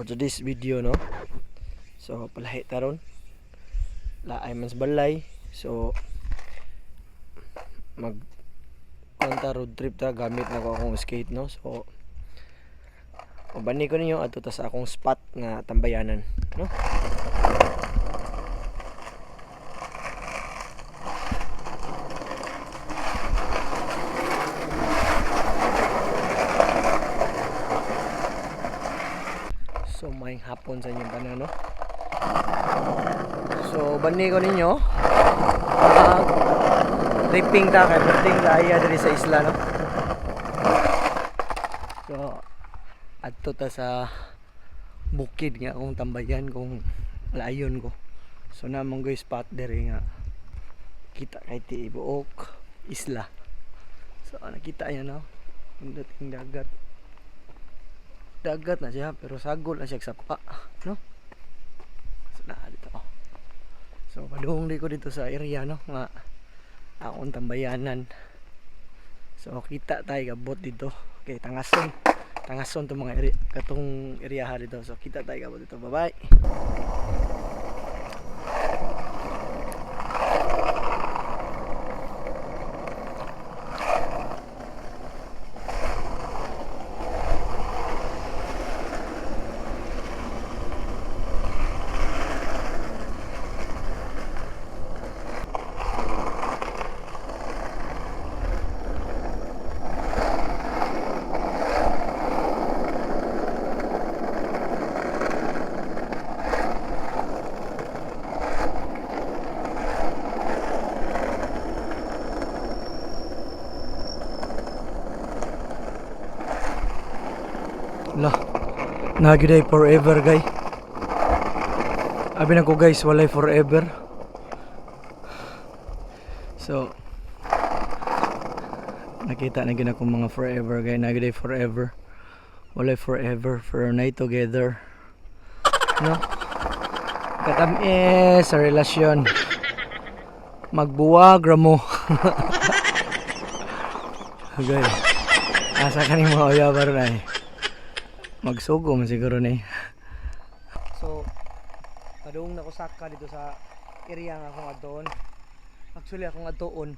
For today's video, no. So palahi taron. Laay man sa balay. So mag konta road trip ta gamit na ko akong skate, no. So ubani ko ninyo adto ta sa akong spot nga tambayanan, no. So maayong hapon sa inyong tanan, no. So bani ko ninyo mag tripping ta kay perting laaya diri sa isla, no. So adto ta sa bukid nga akong tambayan kung layon ko. So naa man goy spot diri nga kita kay tibuok isla. So nakita niyo, no. Pindot king dagat. Dagat na siya pero sagol na siya sapa, no. So naa dito, oh. So padung di ko dito sa area, no, nga akong tambayanan. So kita tayo gabot dito kay tangason. Tangason tong mga area katong area dito. So kita tayo gabot dito. Bye bye. La, naa gyud forever, guys. Abi na ko, guys, walay forever. So, nakita na gyud akong mga forever, guys. Naa gyud forever. Walay forever for a night together. No? Katamis sa relasyon. Magbuwag ra mo. Okay. Asa kaning mga uyab ron ay? Magsugo man siguro ni. So, padung na ko saka dito sa area nga akong adtoon. Actually, akong adtoon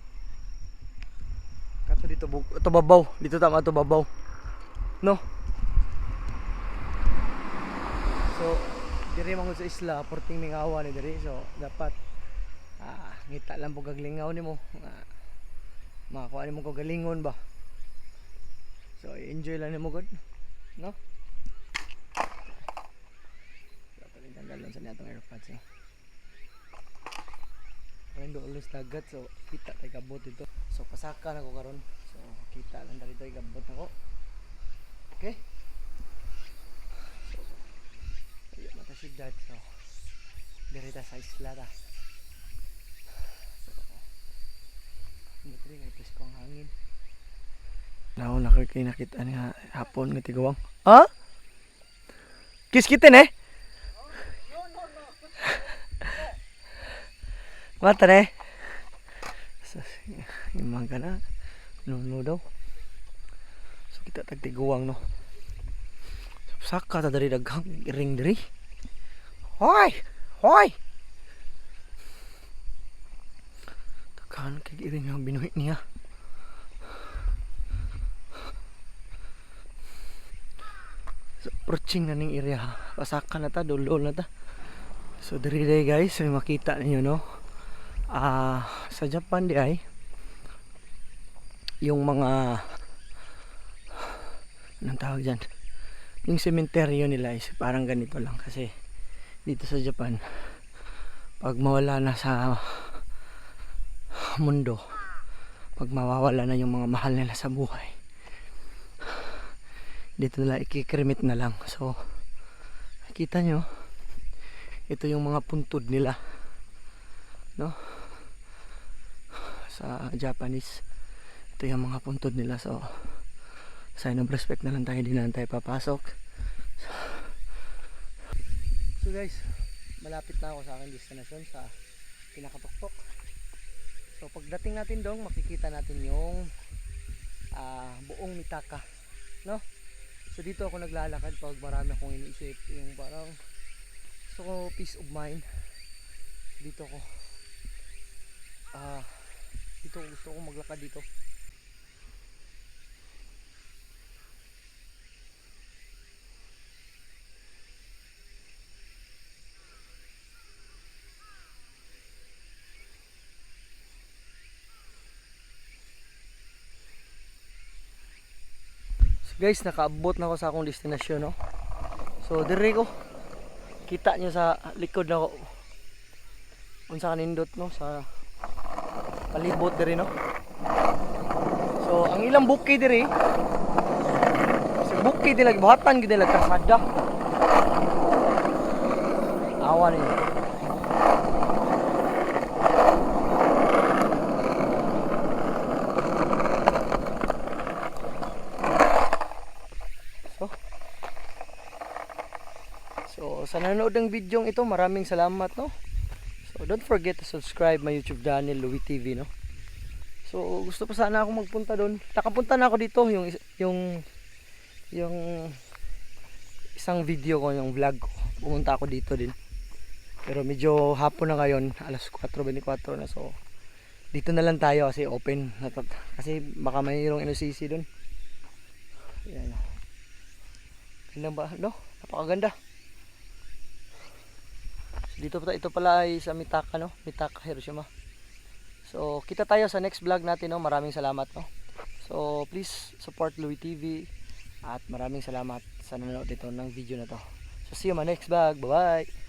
kato dito ito babaw, dito tama ato babaw. No. So, diri man gud sa isla, porting mingawa ni diri. So, dapat ngita lang po gaglingaw nimo. Makakuha nimo ko galingon ba. So, enjoy lang nimo gud. No? Dapat yung tanggalon sa atong AirPods, eh. Karon doon sa dagat, so kita tay kabot dito. So pasaka na ko karon. So kita lang dito gabot nako. Okay? So ayo na ta syudad, so diri ta sa isla ta. So hindi diri kay presko ang hangin. Naon na kay nakita niya hapon nga tiguang. Ha? Kiskitin eh? Mata eh. So, imang ka na. No, no daw. So kita tagtiguang, no. So, saka ta diri daghang iring diri. Hoy! Hoy! Daghan kay iring ang binuhi niya. So, approaching na ning area. Pasaka na ta, dulol na ta. So diri day, guys, may makita ninyo, no. Sa Japan di ay yung mga, anong tawag dyan? Yung sementeryo nila is parang ganito lang kasi dito sa Japan, pag mawala na sa mundo, pag mawawala na yung mga mahal nila sa buhay, dito nila ikikremate na lang. So kita nyo, ito yung mga puntod nila, no, sa Japanese. Ito yung mga puntod nila. So sign of respect na lang tayo, di na lang tayo papasok. So guys, malapit na ako sa aking destination sa pinakatuktok. So pagdating natin dong, makikita natin yung buong Mitaka, no. So dito ako naglalakad pag marami akong iniisip, yung parang gusto ko peace of mind. Dito ako ah dito gusto ko maglakad dito. So guys, nakaabot na ako sa akong destinasyon, no. So dire ko. Kita nyo sa likod na ko. Unsa kanindot, no, sa palibot dire, no. So ang ilang bukid dire sa bukid nila gibuhatan gid nila kasada. Awa ninyo. So, sa nanonood ng video ito, maraming salamat, no. So, don't forget to subscribe my YouTube channel, Louie TV, no. So, gusto pa sana ako magpunta doon. Nakapunta na ako dito yung isang video ko, yung vlog ko. Pumunta ako dito din. Pero medyo hapon na ngayon, alas 4:24 na. So, dito na lang tayo kasi open. Kasi baka mayroong NOCC doon. Ayan. Ganda ba? No? Napakaganda. So, dito pa ito pala ay sa Mitaka, no? Mitaka, Hiroshima. So, kita tayo sa next vlog natin, no? Maraming salamat, no? So, please support Louie TV at maraming salamat sa nanonood dito ng video na to. So, see you my next vlog. Bye-bye!